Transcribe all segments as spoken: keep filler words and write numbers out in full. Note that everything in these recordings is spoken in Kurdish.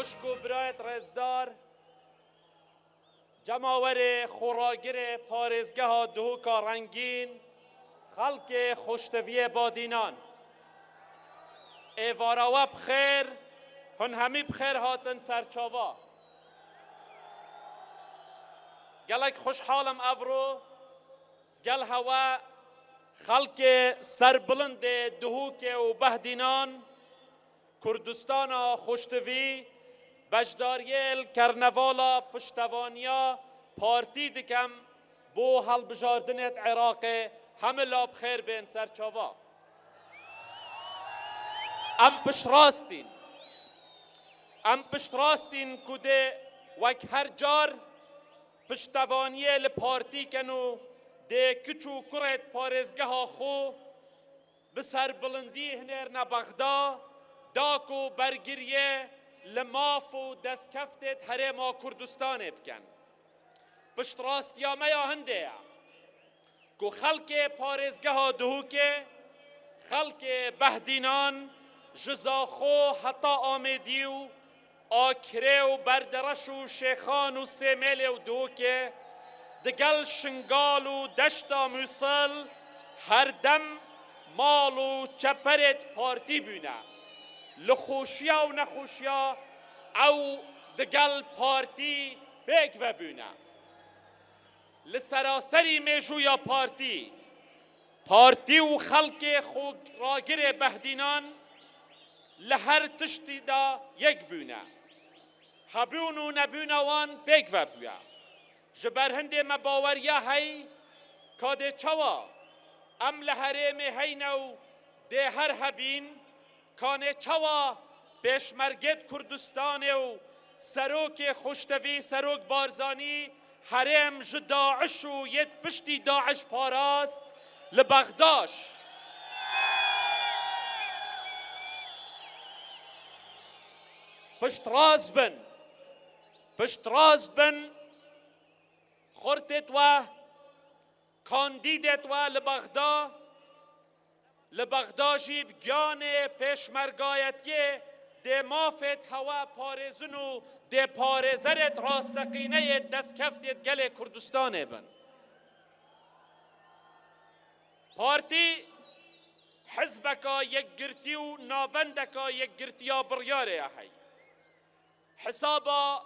Xwişk û birayêt rêzdar, cemawerê xweragirê parêzgeha Duhûka Rengîn, xelkê xweştiviyê Badînan. Êvara we bi xêr, hûn hemî bi xêr hatin ser çava. Gelek xweşhal im evro gel hewe xelkê serbilindê Duhokê û Behdînan, Kurdistana xweştivî, beşdariyê li karnevala piştevaniya partî dikem bo hilbijardinê di Iraqê. Hemû la bi xêr bên ser çava. Em piştrastîn. Em piştrastîn ku dê wek her car piştevaniyê li partî kin û dê kiç û kurêt parêzgeha xwe bi serbilindî hinêrine Bexda, da ku bergiriyê li maf û destkeftêt Herêma Kurdistanê bikin. Piştrastiya me ya hindê ye ku xelkê parêzgeha Duhokê, xelkê Behdînan ji Zaxo heta Amêdî û Akirê û Berdereş û Şêxan û Sêmêlê û Duhokê, digel Şingal û Deşta Mûsil her dem mal û çeperêt partî bûne. Li xweşiya û nexweşiya ew digel partî pêk ve bûne. Li seraserî mêjûya partî, partî û xelkê xweragirê Behdînan li her tiştî de yek bûne. Hebûn û nebûna wan pêk ve bûye. Ji ber hindê me baweriya hey ka dê çawa em li herêmê heyne û dê her hebîn, kanê çawa pêşmergêt Kurdistanê û serokê xweştevî Serok Barzanî herêm ji DAIŞ û yêt piştî DAIŞ parast li Bexdaş. Piştrast bin, piştrast bin, xurtêt we, kandîdêt we li Bexda, li Bexda jî bi giyanê pêşmergayetiyê dê mafêt hewe parêzin û dê parêzerêt rasteqîneyêt destkeftêt gelê Kurdistanê bin. Partî hizbeka yekgirtî û navendeka yekgirtiya biryarê ye hey. Hesaba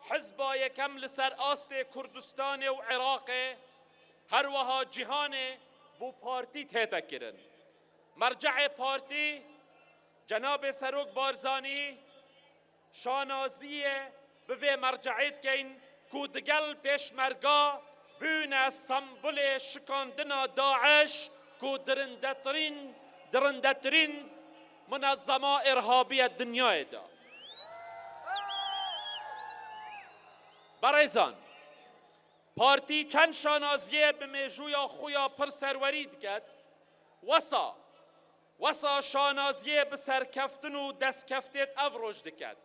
hizba yekem li ser astê Kurdistanê û Iraqê, her wiha cîhanê bo partî tête kirin. Merceê partî, Cenabê Serok Barzanî, şanaziyê bi vê merceê dikeyn ku digel pêşmerga bûne sembolê şikandina DAIŞ ku dirindetirîn, dirindetirîn munezema îrhabî ye dinyayê de. Berêzan, partî çend şanaziyê bi mêjûya xwe ya pir serwerî diket, wesa, wesa şanaziyê bi serkeftin û destkeftêt ev roj diket.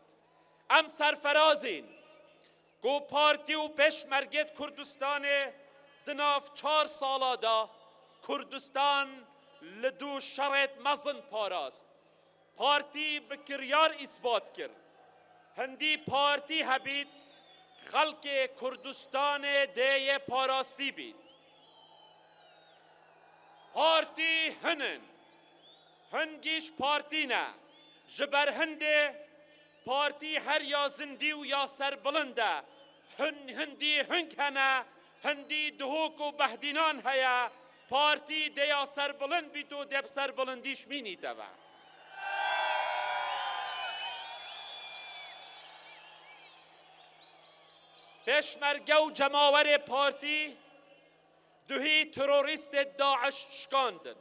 Em serferazîn ku partî û pêşmergêt Kurdistanê di nav çar sala de Kurdistan li dû şerêt mezin parast. Partî bi kiryar îsbat kir. Hindî partî hebît, xelkê Kurdistanê dê yê parastî bît. Partî hin in. Hin gîş partî ne. Ji ber hindê partî her ya zindî û ya serbilind e. Hin hindî hing hene, hindî Duhok û Behdînan heye. Partî dê ya serbilind bît û dê bi serbilindî şmînîte ve. Pêşmerge û cemawerê partî duhî terorîstê DAIŞ şikandin.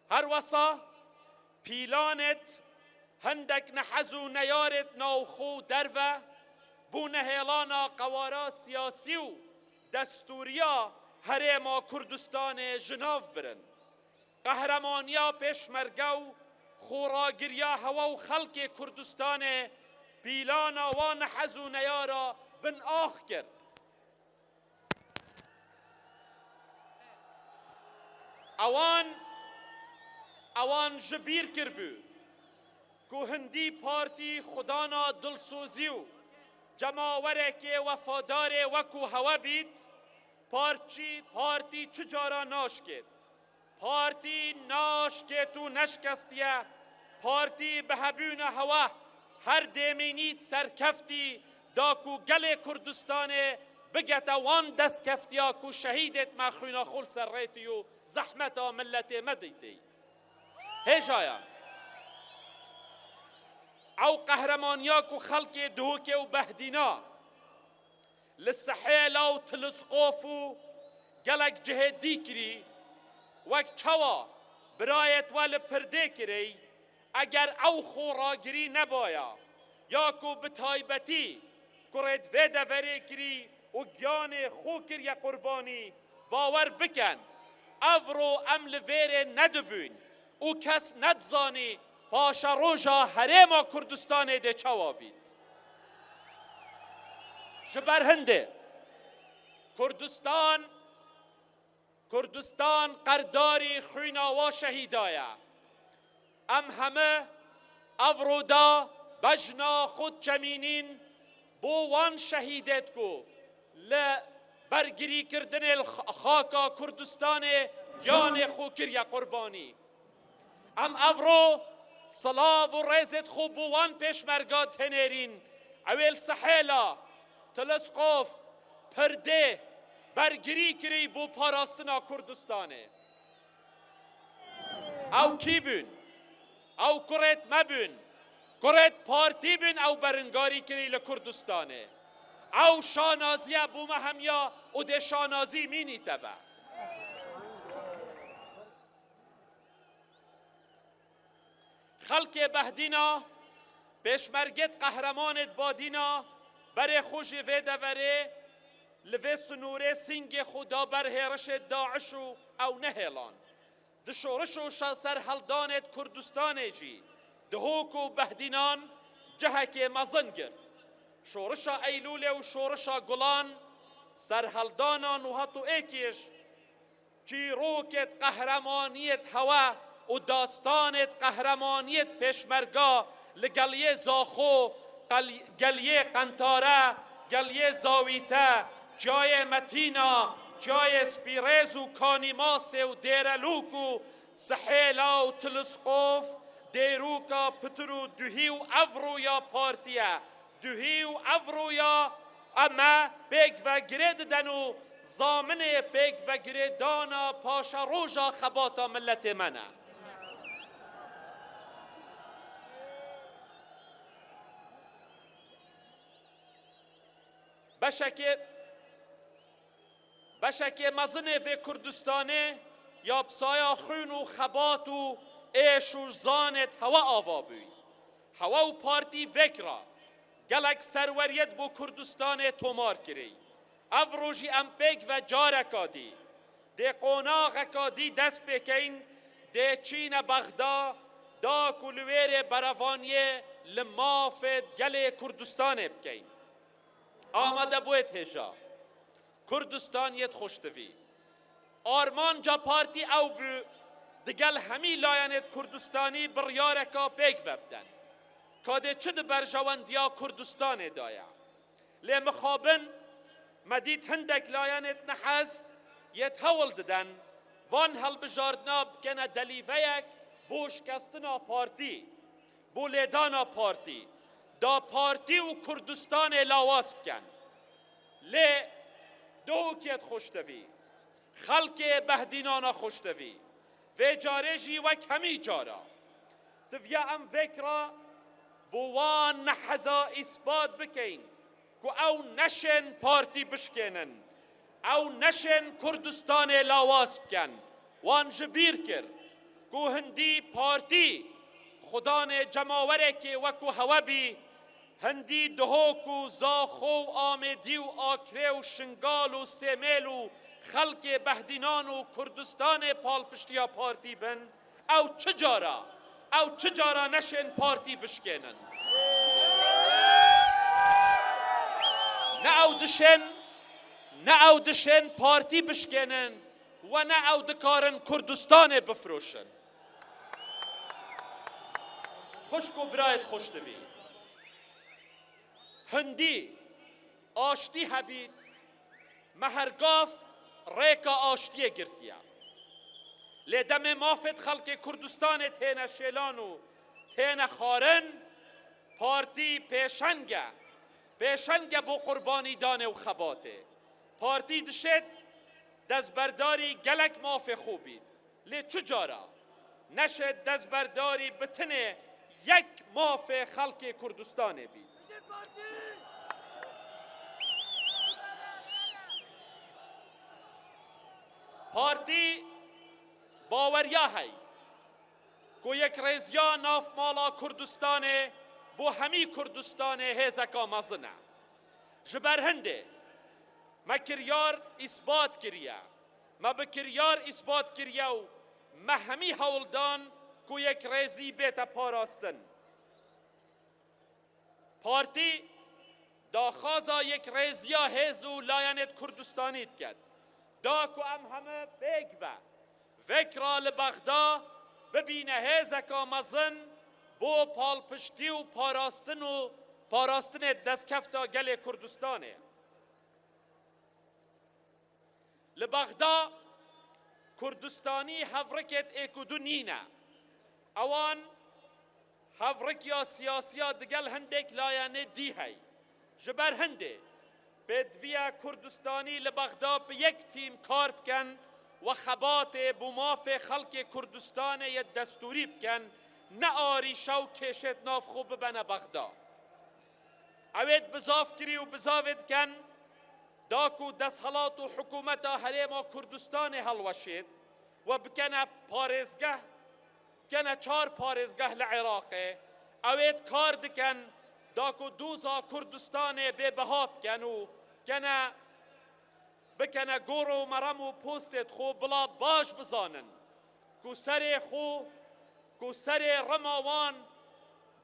Her wesa pîlanêt hindek nehez û neyarêt navxwe û derve bo nehêlana qewara siyasî û destûriya Herêma Kurdistanê ji nav birin. Qehremanîya pêşmerge û xweragiriya hewe û xelkê Kurdistanê pîlana wan nehez û neyara bin ax kir. Ewan, ewan ji bîr kiribû Ku hindî partî xwedana dilsozî û cemawerekê wefadarê wekû hewe bît, partçî, partî çi cara naşkêt. Partî naşkêt û neşkestiye. Partî bi hebûna hewe her dêmînît serkeftî da ku gelê Kurdistanê bigete wan destkeftiya ku şehîdêt me xwîna xwe li ser rêtî û zehmeta miletê me dîtî. Hêjayan. Ew qehremaniya ku xelkê Duhokê û Behdîna li Sihêla û Tilizqof û gelek cihê dî kirî, wek çawa birayêt we li Pirdê kirî, eger ew xwe ragirî nebaya, ya ku bi taybetî kurêt vê deverê kirî û giyanê xwe kiriye qurbanî, bawer bikin, evro em li vêrê nedibûn û kes nedizanî paşeroja Herêma Kurdistanê dê çawa bît. Ji ber hindê Kurdistan, Kurdistan qerdarî xwîna wa şehîda ye. Em heme evro da bejna xwe diçemînîn bo wan şehîdêt ku li bergirîkirdinê li xa-, xaka Kurdistanê giyanê xwe kiriye qurbanî. Em evro silav û rêzêt xwe bo wan pêşmerga dihênêrîn, ewê li Sihêla, Telesqof, Pirdê bergirî kirî bo parastina Kurdistanê. Ew kî bûn? Ew kurêt me bûn. Kurêt partî bûn, ew beringarî kirî li Kurdistanê. Ew şanaziye bo me hemiya û dê şanazî mînî teve. Xelkê Behdîna, pêşmergêt qehremanêt Badîna, berê xwe ji vê deverê li vê sinûrê sîngê xwe da ber hêrişê DAIŞ û ew nehêland. Di şoriş û şa-, serheldanêt Kurdistanê jî Dihok û Behdînan cihekê mezin girt. Şorişa Eylûlê û şorişa Gulan, serheldanan û heto êkê ji çîrokêt qehremaniyêt hewe û dastanêt qehremaniyêt pêşmerga li geliyê Zaxo, qel-, geliyê Qentare, geliyê Zawîte, çiyayê Metîna, çiyayê Spîrêz û Kanîmasê û Dêrelûk û Sihêla û Tilizqof, dêrûka pitir û duhî û evroya partî ye. Duhî û evroya em e pêk ve girê diden û zaminê pêk ve girê dana paşeroja xebata miletê me ne. Beşekê Beşekê mezinê vê Kurdistanê ya bi saya xwîn û xebat û êş û zanêt hewe ava bûyî. Hewe û partî vêk re gelek serweriyêt bo Kurdistanê tomar kirî. Evro jî em pêk ve careka dî, dê qonaxeka dî dest pê keyn, dê çîne Bexda, da ku li wêrê berevaniyê li mafê gelê Kurdistanê bikeyn. Amade bûyêt hêja. Kurdistan yêt xweştivî. Armanca partî ew bû, digel hemî layenêt Kurdistanî biryareka pêk vebden. Ka dê çi di berjewendiya Kurdistanê de ye. Lê mixabin me dît hindek layenêt nehez yêt hewl diden, van helbijardina bikene delîveyek bo şikestina partî. Bo lêdana partî, da partî û Kurdistanê lawaz bikin. Lê Duhokêt xweştivî, xelkê Behdînana xweştivî, vê carê jî wek hemî cara, diviya em vêk re bo wan neheza îspat bikeyn ku ew neşên partî bişkênin, ew neşên Kurdistanê lawaz bikin. Wan ji bîr kir ku hindî partî xudanê cemawerekê wekû hewe bî, hindî Dihok û Zaxo û Amêdî û Akrê û Şingal û Sêmêl û xelkê Behdînan û Kurdistanê palpiştiya partî bin. Ew çi cara, ew çi cara neşên partî bişkênin. Ne ew dişên, ne ew dişên partî bişkênin, we ne ew dikarin Kurdistanê bifroşin. Xwişk û birayêt xweş dibî. Hindî aştî hebît, me her gav rêka aştiyê girtiye. Lê demê mafêt xelkê Kurdistanê têne şêlan û têne xwarin, partî pêşeng e. Pêşeng e bo qurbanîdanê û xebatê. Partî dişêt destberdarî gelek mafê xwe bît. Lê çi cara neşêt destberdarî bi tinê yek mafê xelkê Kurdistanê bît. Partî baweriya hey ku yekrêziya nav mala Kurdistanê bo hemî Kurdistanê hêzeka mezin e. Ji ber hindê me kiryar îsbat kiriye. Me bi kiryar îsbat kiriye û me hemî hewl dan ku yekrêzî bête parastin. Partî daxwaza yekrêziya hêz û layenêt Kurdistanî diket. Da ku em heme pêk ve vekra li Bexda bibîne hêzeka mezin bo palpiştî û parastin û parastinê destkefta gelê Kurdistanê. Li Bexda Kurdistanî hevrikêt êk û du nîne. Ewan hevrikiya siyasiya digel hindêk layenê dî hey. Ji ber hindê pêdiviya Kurdistanî li Bexda bi yek tîm kar bikin we xebatê bo mafê xelkê Kurdistanê yê destûrî bikin, ne arîşa û kêşêt nav xwe bibene Bexda. Ewêt bizavkirî û bizavê dikin, da ku desthilat û hikûmeta Herêma Kurdistanê hilweşêt we bikene parêzgeh, bikene çar parêzgeh li Iraqê. Ewêt kar dikin da ku doza Kurdistanê bê biha bikin û bikene bikene gor û merem û postêt xwe bila baş bizanin ku serê xwe, ku serê rima wan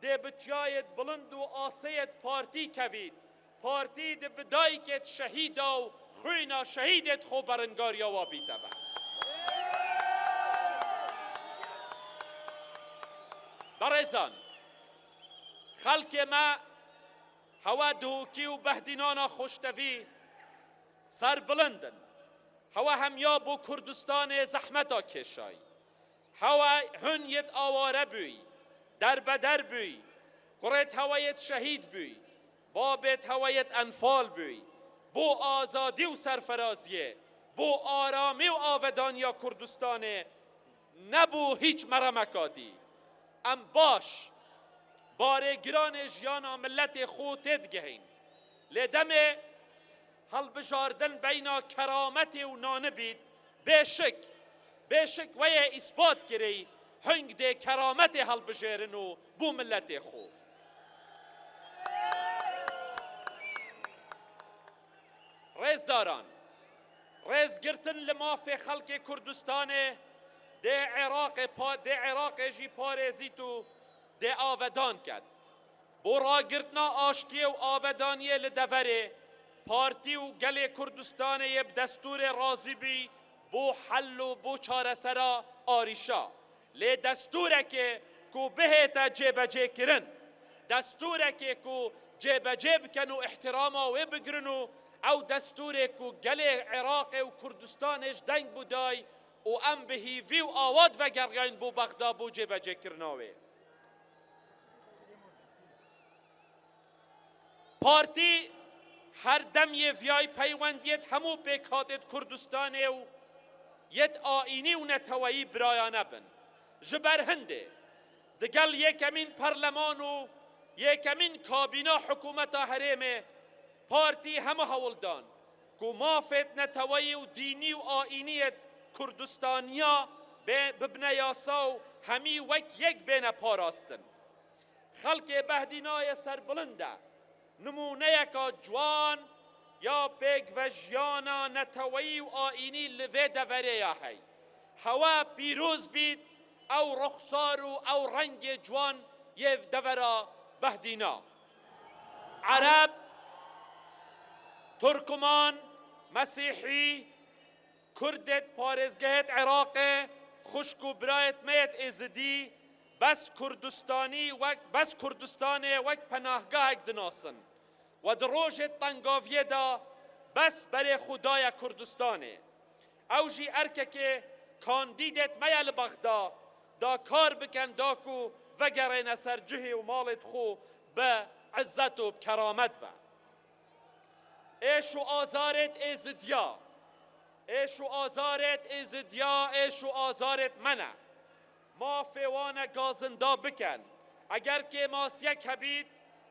dê bi çiyayêt bilind û aseyêt partî kevît. Partî di bi dayikêt şehîda û xwîna şehîdêt xwe beringariya wa bîte be. Berêzan, xelkê me hewe duhokî û behdînana xweştevî serbilind in. Hewe hemiya bo Kurdistanê zehmeta kêşayî. Hewe hin yêt aware bûyî, derbeder bûyî, kurêt hewe yêt şehîd bûyî, babêt hewe yêt enfal bûyî. Bo azadî û serferaziyê, bo aramî û avedaniya Kurdistanê ne bo hîç meremeka dî. Em baş barê giranê jiyana miletê xwe têdigihîn. Lê demê hilbijardin beyna kerametê û nanî bît, bê şik, bê şik we yê îsbat kirî, hing dê kerametê hilbijêrin û bo miletê xwe. Rêzdaran, rêzgirtin li mafê xelkê Kurdistanê dê Iraqê pa-, dê Iraqê jî parêzît û dê avedan ket. Bo ragirtina aştiyê û avedaniyê li deverê, partî û gelê Kurdistanê yê bi destûrê razî bî bo hel û bo çaresera arîşa. Lê destûrekê ku bihête cêbecêkirin, destûrekê ku cêbecê bikin û îhtirama wê bigirin û ew destûrê ku gelê Iraqê û Kurdistanê ji deng bûdayî û em bi hîvî û awad vegeriyayîn bo Bexda bo cêbecêkirina wê. Partî her dem yê viyayî peywendiyêt hemû pêkhatêt Kurdistanê û yêt ayînî û neteweyî birayane bin. Ji ber hindê digel yekemîn perleman û yekemîn kabîna hikûmeta herêmê partî hemû hewl dan ku mafêt neteweyî û dînî û ayîniyêt Kurdistaniya bê-, bibine yasa û hemî wek yek bêne parastin. Xelkê Behdînayê serbilind e. Nimûneyeka ciwan ya pêkvejiyana neteweyî û ayînî li vê deverê ya hey. Hewe pîroz bît, ew ruxsar û ew rengê ciwan yê devera Behdîna. Ereb, Turkman, Mesîhî, Kurdêt parêzgehêt Iraqê, xwişk û birayêt me yêt Êzidî, Bes Kurdistanî wek, bes Kurdistanê wek penahgahek dinasin. We di rojê tengaviyê de bes berê xwe daye Kurdistanê. Ew jî erkekê kandîdêt me ye li Bexda, da kar bikin da ku vegerêne ser cihê û malêt xwe bi izzet û bi keramet ve. Êş û azarêt êzidiya, êş û azarêt êzidiya, êş û azarêt me ne. Mafê wan e gazinda bikin. Eger kêmasiyek hebît,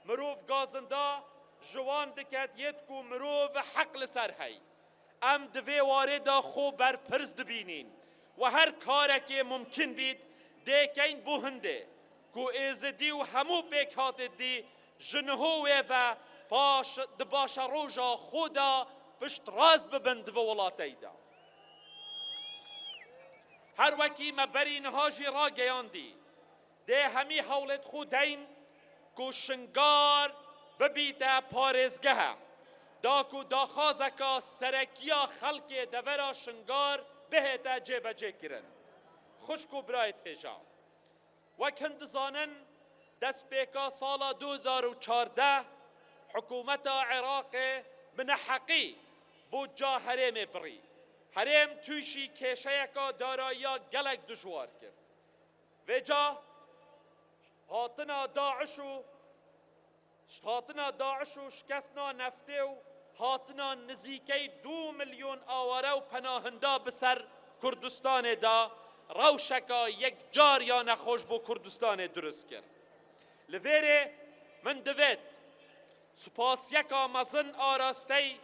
mirov gazinda ji wan diket yêt ku mirov heq li ser hey. Em di vê warê de xwe berpirs dibînîn we her karekê mumkin bît dê keyn bo hindê ku êzidî û hemû pêkhatê dî ji niho wê ve paş, di paşeroja xwe de piştrast bibin di vê welateyê de. Her wekî me berî niha jî rageyandî, dê hemî hewlêt xwe deyn ku Şingar bibîte parêzgehe, da ku daxwazeka serekiya xelkê devera Şingar bihête cêbecêkirin. Xwişk û birayêt hêja, wek hin dizanin, destpêka sala du hezar û çardeh hikûmeta Iraqê bi neheqî budca herêmê birî. Herêm tûşî kêşeyeka darayiya gelek dijwar kir. Vêca hatina DAIŞ û, hatina DAIŞ û şikestina neftê û hatina nizîkey du milyon aware û penahinda bi ser Kurdistanê de rewşeka yekcar ya nexweş bo Kurdistanê dirust kir. Li vêrê min divêt spasiyeka mezin arastey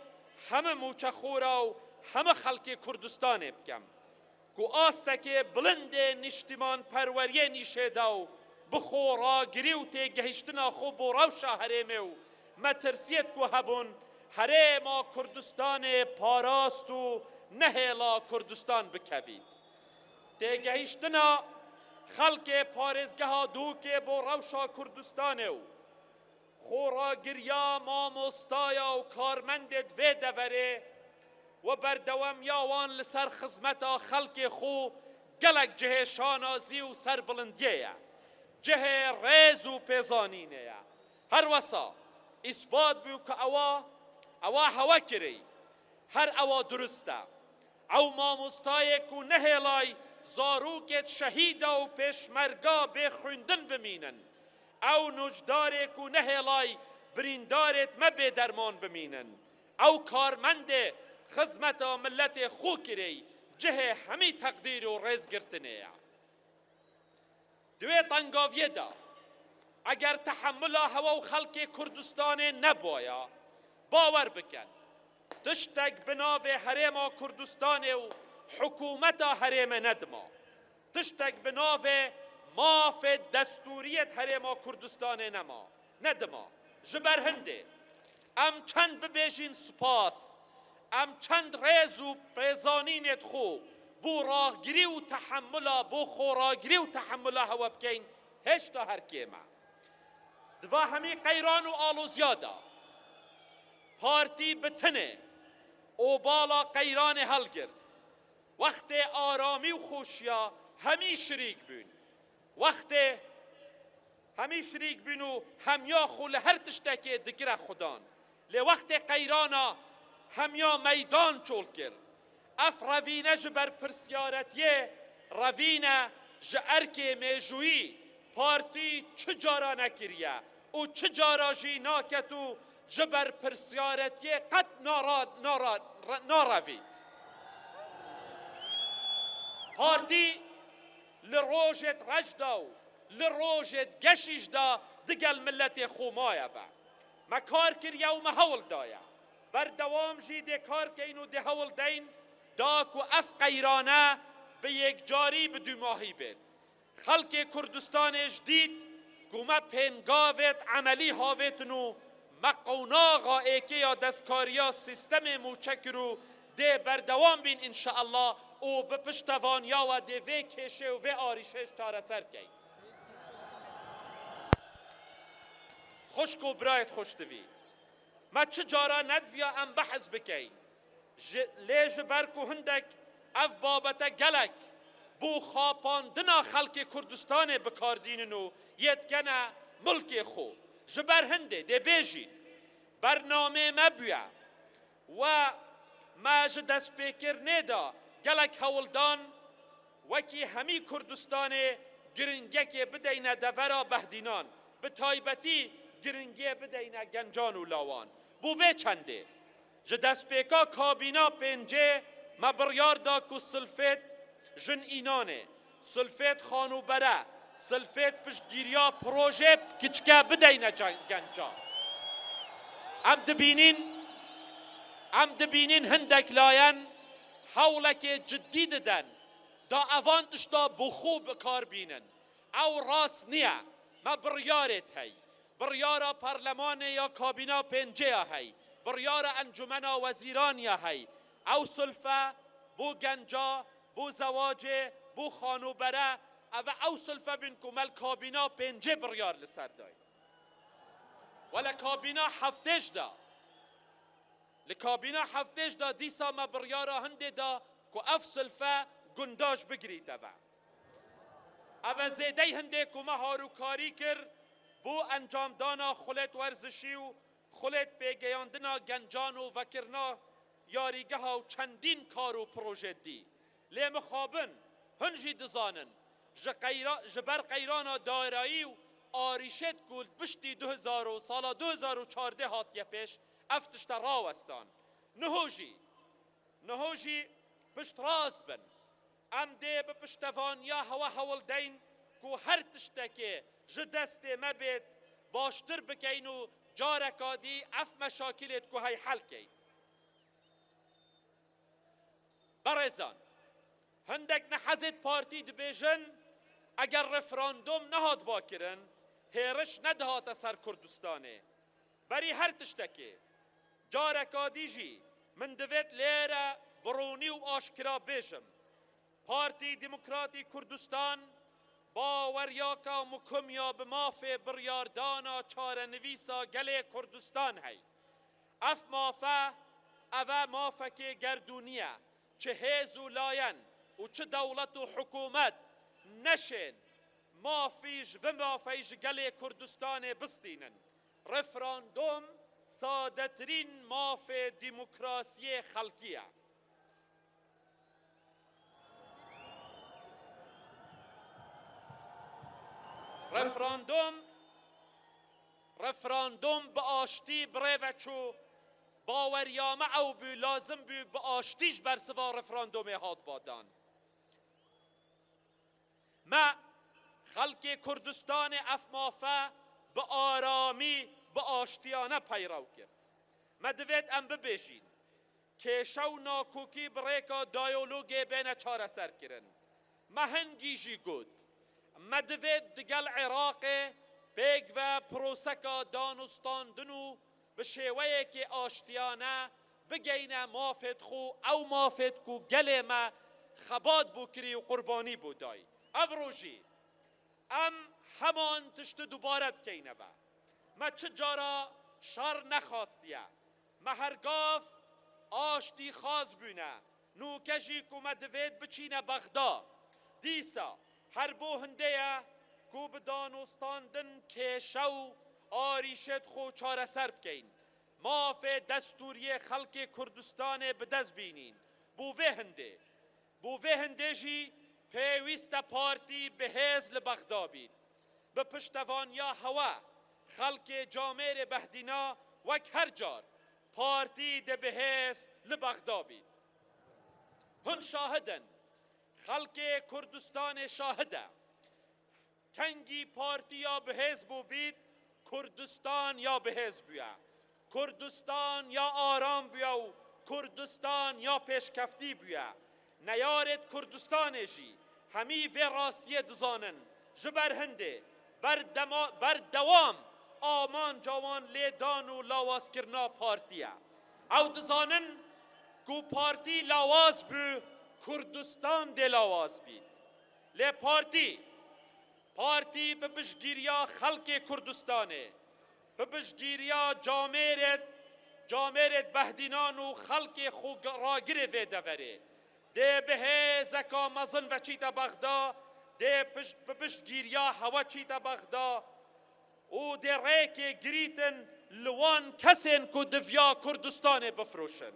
heme mûçexora û heme xelkê Kurdistanê bikem ku astekê bilindê nîştîmanperweriyê nîşê da û bi xwe ragirî û têgehiştina xwe bo rewşa herêmê û metirsiyêt ku hebûn, herêma Kurdistanê parast û nehêla Kurdistan bikevît. Têgehiştina xelkê parêzgeha Dûkê bo rewşa Kurdistanê û xweragiriya mamostaya û karmendê di vê deverê û berdewamiya wan li ser xizmeta xelkê xwe gelek cihê şanazî û serbilindiyê ye. Cihê rêz û pêzanînê ye. Her wesa îsbat bû ku ewa, ewa hewe kirî. Her ewa dirust e. Ew mamostayê ku nehêlay zarokêt şehîda û pêşmerga bê xwîndin bimînin. Ew nûcdarê ku nehêlay birîndarêt me bêderman bimînin. Ew karmendê xizmeta miletê xwe kirê, cihê hemî teqdîr û rêzgirtinê ye. Di wê tengaviyê de, eger tehemula hewe û xelkê Kurdistanê nebûya, bawer bikin, tiştek bi navê Herêma Kurdistanê û hikûmeta herêmê nedima. Tiştek bi navê mafê destûriyê di Herêma Kurdistanê nema, nedima. Ji ber hindê em çend bibêjin spas, em çend rêz û pêzanînê xwe bo ragirî û tehemula, bo xweragirî û tehemula hewe bikeyn, hêşta her kêm e. Di va hemî qeyran û aloziya de partî bi tinê obala qeyranê helgirt. Wextê aramî û xweşiya hemî şirîk bûn. Wextê hemî şirîk bûn û hemiya xwe li her tiştekê dikire xudan. Lê wextê qeyrana hemiya meydan çol kir. Ev revîne ji berpirsiyaretiyê revîne ji erkê mêjûyî partî çi cara nekiriye û çi cara jî naket û ji berpirsiyaretiyê qet nara-, nara-, narevît. Partî li rojêt reş de û li rojêt geşîş de digel miletê xwe maye be. Me kar kiriye û me hewl daye. Berdewam jî dê kar keyn û dê hewl deyn da ku ev qeyrane bi yekcarî bi dûmahî bên. Xelkê Kurdistanê ji dît ku me pêngavêt emelî havêtin û me qonaxa êkê ya destkariya sîstemê mûçe kir û dê berdewam bîn înşeallah û bi piştevaniya we dê vê kêşê û vê arîşê çareser keyn. Xwişk û birayêt xweştivî, me çi cara nediviya em behs bikeyn. Ji, lê ji ber ku hindek ev babete gelek Bo xapandina xelkê Kurdistanê bi kar dînin û yê dikene milkê xwe. Ji ber hindê dê bêjîn, bernameyê me bûye we me ji destpêkirinê de gelek hewl dan, wekî hemî Kurdistanê giringekê bideyne devera behdînan, bi taybetî giringiyê bideyne gencan û lawan. Bo vê çendê ji destpêka kabîna pêncê me biryar da ku Silfêt jin înanê, Silfêt xanûbere, Silfêt piştgiriya projê kiçike bideyne ce-, gencan. Em dibînin, em dibînin hindek layen hewlekê ciddî diden da evan tişta bi xwe bi kar bînin. Ew rast niye. Me biryarêt hey. Biryara parlemanê ya kabîna pêncê ya hey. Biryara encumena wezîran ya hey. Ew silfe bo genca, bo zewacê, bo xanûbere, ev e ew silfe bîn ku me li kabîna pêncê biryar li ser dayî. We li kabîna heftê jî da. Li kabîna heftê jî da dîsa me biryara hindê da ku ev silfe gunda jî bigirîte ve. Ev e zêdey hindê ku me harûkarî kir bo encamdana xulêt werzişî û xulêt pêgeyandina gencan û vekirina yarîgeha û çendîn kar û proje dî. Lê mixabin, hin jî dizanin, ji qeyra-, ji ber qeyrana dairayî û arîşêt ku li piştî du hezar û sala du hezar û çardeh hatiye pêş, ev tişte rawestan. Niho jî, niho jî piştrast bin. Em dê bi piştevaniya hewe hewl deyn ku her tiştekê ji destê me bêt, baştir bikeyn û careka dî ev meşakilêt ku hey hel keyn. Berêzan, hindek nehezêt partî dibêjin, eger referandûm nehatba kirin, hêriş nedihate ser Kurdistanê. Berî her tiştekê, careka dî jî min divêt lêre bi ronî û aşkira bêjim. Partî Demokratî Kurdistan baweryaka mukim ya bi mafê biryardana çarenivîsa gelê Kurdistan hey. Ev mafe, ev e mafekê gerdûnî ye. Çi hêz û layen û çi dewlet û hikûmet neşên mafî ji vê mafeyî ji gelê Kurdistanê bistînin. Referandûm sadetirîn mafê demokrasiyê xelkî ye. Referandûm, referandûm bi aştî bi rê ve çû. Baweriya me ew bû, lazim bû bi aştî ji bersiva referandûmê hat badan. Me, xelkê Kurdistanê, ev mafe bi aramî, bi aştiyane peyrew kir. Me divêt em bibêjîn, kêşe û nakokî bi rêka diyalogê bêne çareserkirin. Me hingî jî got, me divêt digel Iraqê pêk ve proseka danûstandin û bi şêweyekê aştiyane bigeyne mafêt xwe, ew mafêt ku gelê me xebat bû kirî û qurbanî bû dayî. Ev rojî em heman tiştî dubare dikeyne ve. Me çi cara şer nexastiye. Me hergav aştîxwaz bûne. Nûke jî ku me divêt biçîne Bexda. Dîsa her bo hindê ye ku bi danûstandin kêşe û arîşêt xwe çareser bikeyn. Mafê destûriyê xelkê Kurdistanê bi dest bînîn. Bo vê hindê, bo vê hindê jî pêwîst e partî bi hêz li Bexda bît. Bi piştevaniya hewe, xelkê camêrê Behdîna wek her car partî dê bi hêz li Bexda bît. Hûn şahid in, xelkê Kurdistanê şahid e. Kengî partî ya bi hêz bû bît, Kurdistan ya bi hêz bûye. Kurdistan ya aram bûye û Kurdistan ya pêşkeftî bûye. Neyarêt Kurdistanê jî hemî vê rastiyê dizanin. Ji ber hindê berdema-, berdewam amanca wan lêdan û lawazkirina partî ye. Ew dizanin ku partî lawaz bû, Kurdistan dê lawaz bît. Lê partî, partî bi piştgiriya xelkê Kurdistanê, bi piştgiriya camêrêt, camêrêt Behdînan û xelkê xwe ragirê vê deverê, Dê bi hêzeka mezin ve çîte Bexda, dê pişt, bi piştgiriya hewe çîte Bexda û dê rêkê girîtin li wan kesên ku diviya Kurdistanê bifroşin.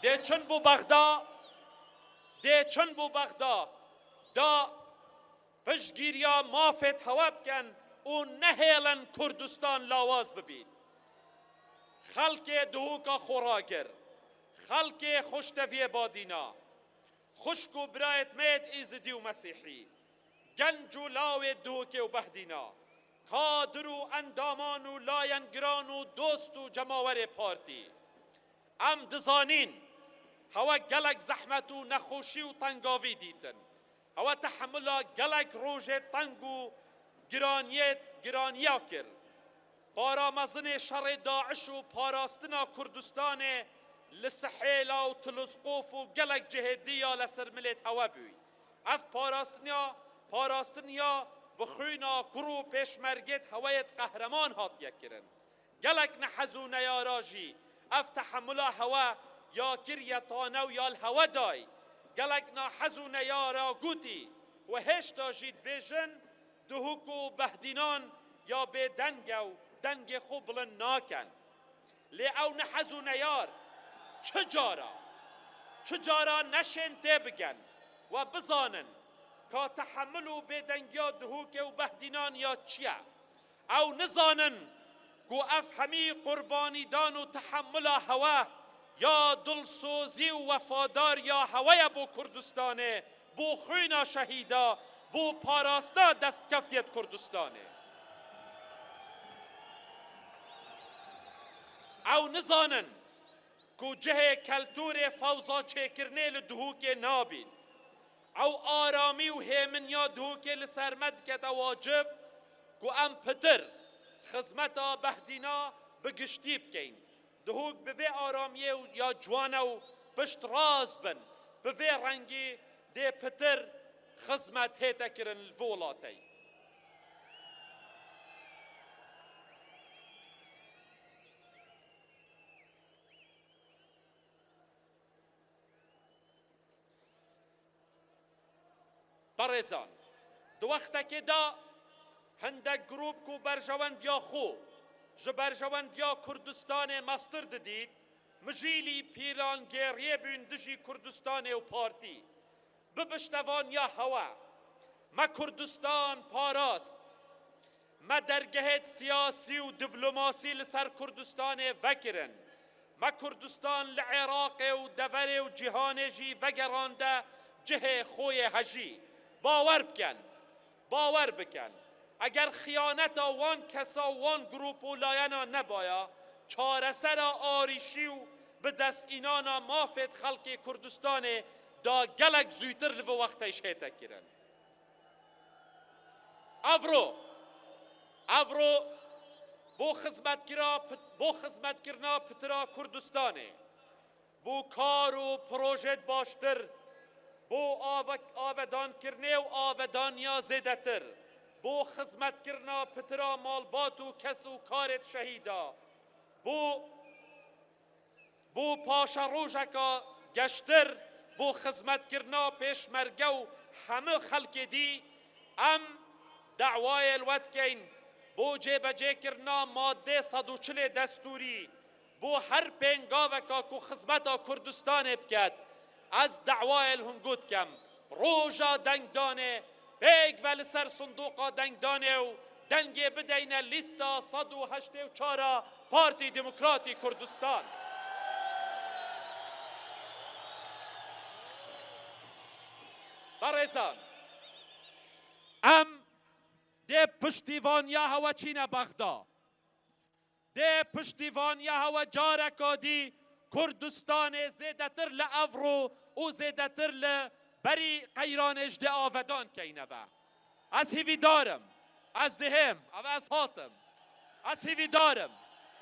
Dê çin bû Bexda, dê çin bû Bexda, da piştgiriya mafêt hewe bikin û nehêlin Kurdistan lawaz bibît. Xelkê Duhûka xwe ragir, xelkê xweşteviyê Badîna, xwişk û birayêt me yêt Êzidî û Mesîhî, genc û lawê Duhûkê û Behdîna, kadir û endaman û layengiran û dost û cemawerê partî. Em dizanîn, hewe gelek zehmet û nexweşî û tengavî dîtin. Hewe tehemila gelek rojê teng û giraniyê, giraniya kir. Para mezinê şerê DAIŞ û parastina Kurdistanê li Sihêla û Tilizqof û gelek cihê dî ya li ser milêt hewe bûy. Ev parastiniya, parastiniya bi xwîna kur û pêşmergêt heweyêt qehreman hatiye kirin. Gelek nehez û neyara jî ev tehemula hewe ya kiriye tane û ya li hewe dayî. Gelek nehez û neyara gotî û hêşta jî dibêjin, Duhok û Behdînan ya bêdeng e û dengê xwe bilind nakin. Lê ew nehez û neyar çi cara, çi cara neşên tê bigen we bizanin ka tehemil û bêdengiya Duhokê û Behdînan ya çi ye? Ew nizanin ku ev hemî qurbanîdan û tehemula hewe ya dilsozî û wefadariya hewe ye bo Kurdistanê, bo xwîna şehîda, bo parastina destkeftiyêt Kurdistanê. Ew nizanin ku cihê keltûrê fewza çêkirinê li Duhokê nabît. Ew aramî û hêminiya Duhokê li ser me dikete wacib ku em pitir xizmeta Behdîna bi giştî bikeyn. Duhok bi vê aramiyê û ya ciwane û piştrast bin, bi vê rengî dê pitir xizmet hête kirin li vê welateyî. Berêzan, di wextekê de hindek grûp ku berjewendiya xwe ji berjewendiya Kurdistanê mestir didît, mijîlî pîlangêriyê bûn dijî Kurdistanê û partî. Bi piştevaniya hewe, me Kurdistan parast. Me dergehêt siyasî û diplomasî li ser Kurdistanê vekirin. Me Kurdistan li Iraqê û deverê û cîhanê jî vegerande cihê xwe yê hejî. Bawer bikin, bawer bikin. Eger xiyaneta wan kesa û wan grûp û layena nebaya, çaresera arîşî û bi dest înana mafêt xelkê Kurdistanê da gelek zûtir li vê wextê jî hête kirin. Evro, evro bo xizmetkira pit-, bo xizmetkirina pitira Kurdistanê, bo kar û projêt baştir, bo ave-, avedankirinê û avedaniya zêdetir, bo xizmetkirina pitira malbat û kes û karêt şehîda, bo Bo paşerojeka geştir, bo xizmetkirina pêşmerge û hemû xelkê dî, em dawayê li we dikeyn, bo cêbecêkirina madê sed û çilê destûrî, bo her pêngaveka ku xizmeta Kurdistanê biket, ez dawayê li hûn got dikim, roja dengdanê pêk ve li ser sindoqa dengdanê û dengê bideyne lîsta sed û heştê û çar a Partî Demokratî Kurdistan. Berêzan, em dê piştîvaniya hewe çîne Bexda. Dê piştîvaniya hewe careka dî Kurdistanê zêdetir li evro û zêdetir li berî qeyranê ji dê avedan keyne ve. Ez hîvîdar im. Ez dihêm. Ev ez hatim. Ez hîvîdar im.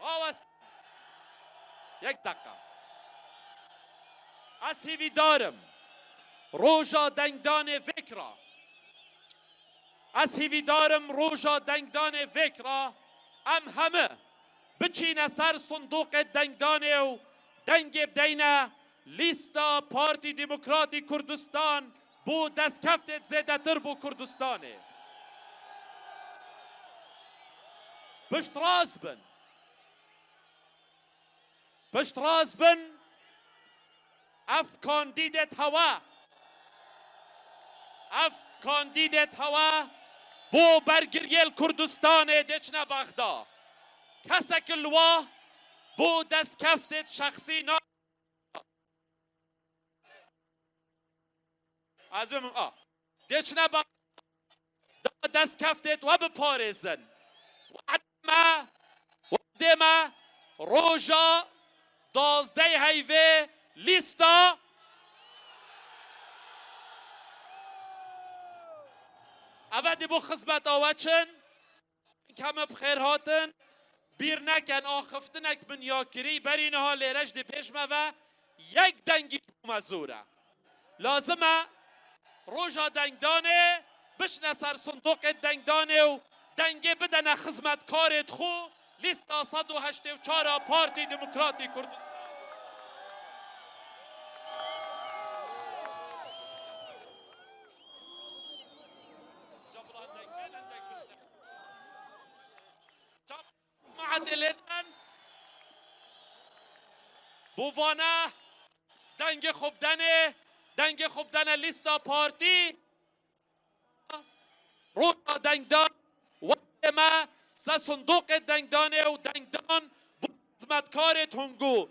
Awa s-, yek deqa. Ez hîvîdar im. Roja dengdanê vêkira. Ez hîvîdar im roja dengdanê vêkira em heme biçîne ser sindoqê dengdanê û dengê bideyne Lîsta Partî Demokratî Kurdistan bû destkeftêt zêdetir bo Kurdistanê. Piştrast bin. Piştrast bin. Ev kandîdêt hewe. Ev kandîdêt hewe bo bergiriyê li Kurdistanê dê çine Bexda. Kesek li wa bo destkeftêt şexsî na Ez bê min a. Dê çine ba da destkeftêt we biparêzin. Wehdê me, wehdê me roja duwazdeh heyvê lîsta. Eve dî bo xizmeta we çin. Keme bi xêr hatin. Bîr neken, axiftinek min ya kirî, berî niha lêre ji dî pêş me ve yek dengî ji bo me zor e. Lazim e roja dengdanê bişne ser sindoqê dengdanê û dengê bidene xizmetkarê xwe, lîsta sed û heştê û çar a Partî Demokratî Kurdistan. Cemaetê lê din. Bo vane dengê xwe bidenê, dengê xwe bidenê lîsta partî. Roja dengdan, wehdê me ser sindoqê dengdanê û dengdan bo xizmetkarê hingû.